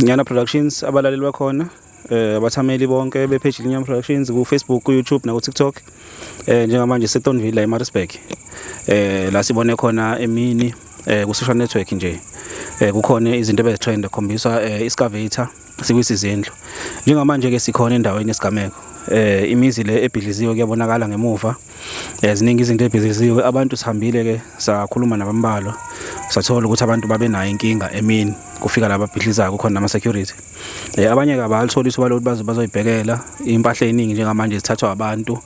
Nyana Productions, abalaleli bakhona, abathameli bonke be-page Nyana Productions ku Facebook, ku YouTube na ku TikTok. Njengamanje seThornville la eMaritzburg. La sibone khona emini ku social network nje. Kukhona izinto ebezitrend khombisa excavator sikwisa izindlu. Njengamanje ke sikhona endaweni yesigameko. Imizi le ebhidliziwe kuyabonakala ngemuva. Ziningi izinto ebhidliziwe. Abantu sihambile ke sakhuluma nabambalwa, sathola ukuthi abantu babenayo inkinga emini kufika laba abhidlizayo, kukhona nama security. Abanye ke abalithola ithuba lokuthi baze bazoyibhekela impahla eningi. Njengamanje zithathwa abantu,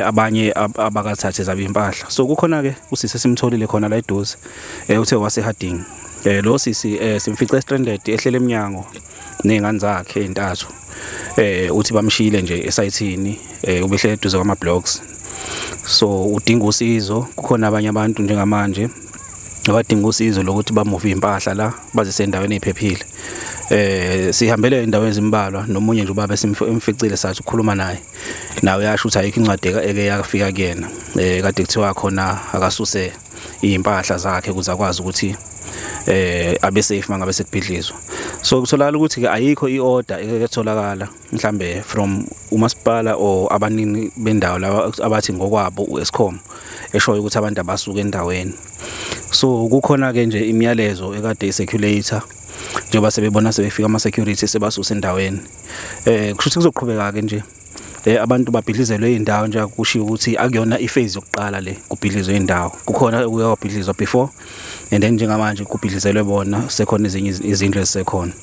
abanye abakathathe zabo impahla. So kukhona ke usisi esimtholile khona la eduze, uthe wase Harding. Lo sisi simfice stranded, ehlele eminyango nezingane zakhe ezintathu. Uthi bamshile nje esayithini, ubehlele eduze kwama blocks, so udinga usizo. Kukhona abanye abantu njengamanje abadinga usizo lokuthi bamove impahla la bazise endaweni eziphephile. Sihambele endaweni ezimbalwa nomunye nje ubaba esimficile, sathi ukukhuluma naye, nawe yasho ukuthi ayikho incwadi eke yafika kuyena. Kade kuthiwa khona akasuse impahla zakhe ukuze akwazi ukuthi abe safe mangabe sekubhidlizwa. So kutholakala ukuthi ke ayikho iorder eke etholakala mhlambe from umasipala or abanini bendawo laba abathi ngokwabo uEskom eshoyo ukuthi abantu abasuka endaweni. So kukhona ke nje imiyalezo ekade icirculate njengoba sebebona sebefika ama security sebasusa endaweni. Kusho ukuthi kuzoqhubeka ke nje, abantu babhidlizelwe indawo nje. Kushiwo ukuthi akuyona iphase yokuqala le kubhidlizwe indawo, kukhona okuye kwabhidlizwa before and then njengamanje kubhidlizelwe bona, sekhona ezinye izindlu ezisekhona.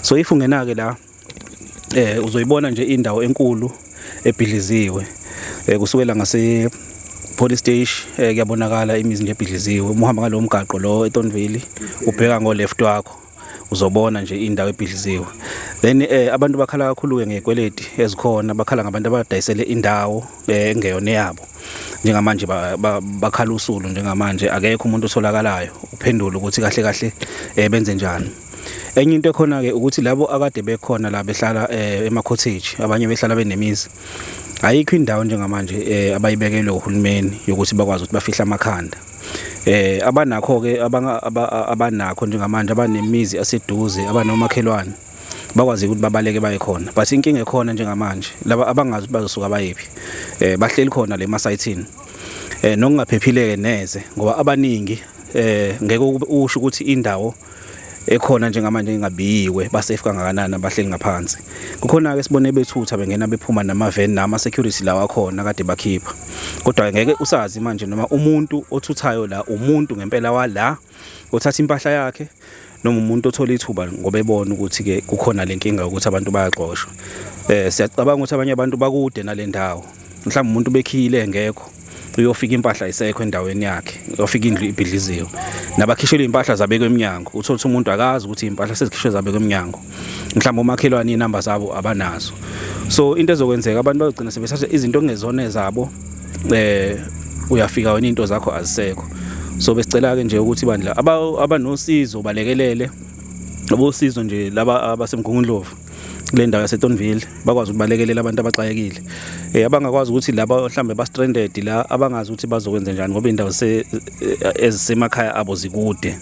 So if ungena ke la, uzoyibona nje indawo enkulu ebhidliziwe, kusukela ngase police station. Kuyabonakala imizi nje ebhidliziwe. Uma uhamba ngalo mgaqo lo eThornville, ubheka ngo left wakho, uzobona nje indawo ebhidliziwe. Then abantu bakhala kakhulu ke ngekweleti ezikhona, bakhala ngabantu abadayisele indawo engeyona yabo. Njengamanje bakhala usulu. Njengamanje akekho umuntu otholakalayo uphendula ukuthi kahle kahle benze njani. Enye into ekhona ke ukuthi labo akade bekhona la behlala ema cottage, abanye behlala benemizi, ayikho indawo njengamanje abayibekelwe uhulumeni yokuthi bakwazi ukuthi bafihle amakhanda. Abanakho ke abanakho njengamanje, abanemizi aseduze, abanomakhelwane, bakwazi ukuthi babaleke baye khona, but inkinga ekhona njengamanje laba abangazi ukuthi bazosuka bayephi, bahleli khona le masayithini nokungaphephile neze, ngoba abaningi ngeke usho ukuthi indawo ekhona njengamanje engabiyiwe basafe kangakanani abahleli ngaphansi. Kukhona ke sibone bethutha bengena bephuma nama van nama security lawa khona kade bakhipha, kodwa ngeke usazi manje noma umuntu othuthayo la umuntu ngempela wala othatha impahla yakhe noma umuntu othola ithuba ngoba ebona ukuthi ke kukhona lenkinga ukuthi abantu bayaxoshwa. Siyacabanga ukuthi abanye abantu bakude nale ndawo, mhlawumbe umuntu bekhile engekho, uyofika impahla isekho endaweni yakhe, uyofika indlu ibhidliziwe, nabakhishelwe impahla zabekwe eminyango. Uthola ukuthi umuntu akazi ukuthi impahla sezikhishwe zabekwe eminyango, mhlawumbe umakhelwane inamba zabo abanazo. So into ezokwenzeka, abantu bazogcina sebethatha izinto okungezona ezabo. Uyafika wena into zakho azisekho. So besicela ke nje ukuthi bandla abanosizo balekelele abosizo nje laba abaseMgungundlovu kule ndawo yaseThornville, bakwazi ukubalekelela abantu abaxakekile, abangakwazi ukuthi laba mhlambe ba stranded la, abangazi ukuthi bazokwenza njani ngoba indawo ezisemakhaya abo zikude.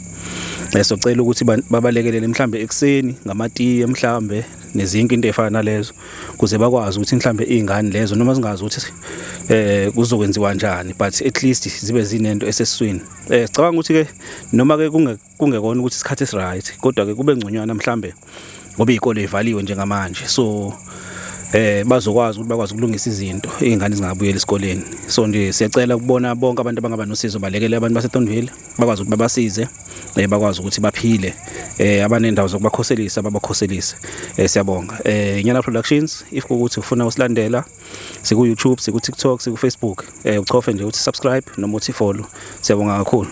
Socela ukuthi babalekelele mhlambe ekuseni ngamatiye mhlambe nezinye into ezifana nalezo, kuze bakwazi ukuthi mhlambe izingane lezo, noma zingazi ukuthi kuzokwenziwa njani, but at least zibe zinento esesiswini. Sicabanga ukuthi ke noma ke kungekona ukuthi isikhathi esiright, kodwa ke kube ngconywana mhlambe ngoba izikole ivaliwe njengamanje, so bazokwazi ukuthi bakwazi ukulungisa izinto, izingane zingabuyela esikoleni. So nje siyacela ukubona bonke abantu abangaba nosizo balekele abantu baseThornville, bakwazi ukuthi babasize, bakwazi ukuthi baphile, abanendawo zokubakhoselisa babakhoselise. Siyabonga. Nyana Productions, if kukuthi ufuna usilandela, siku YouTube, siku TikTok, siku Facebook, uchofe nje uthi subscribe noma uthi follow. Siyabonga kakhulu.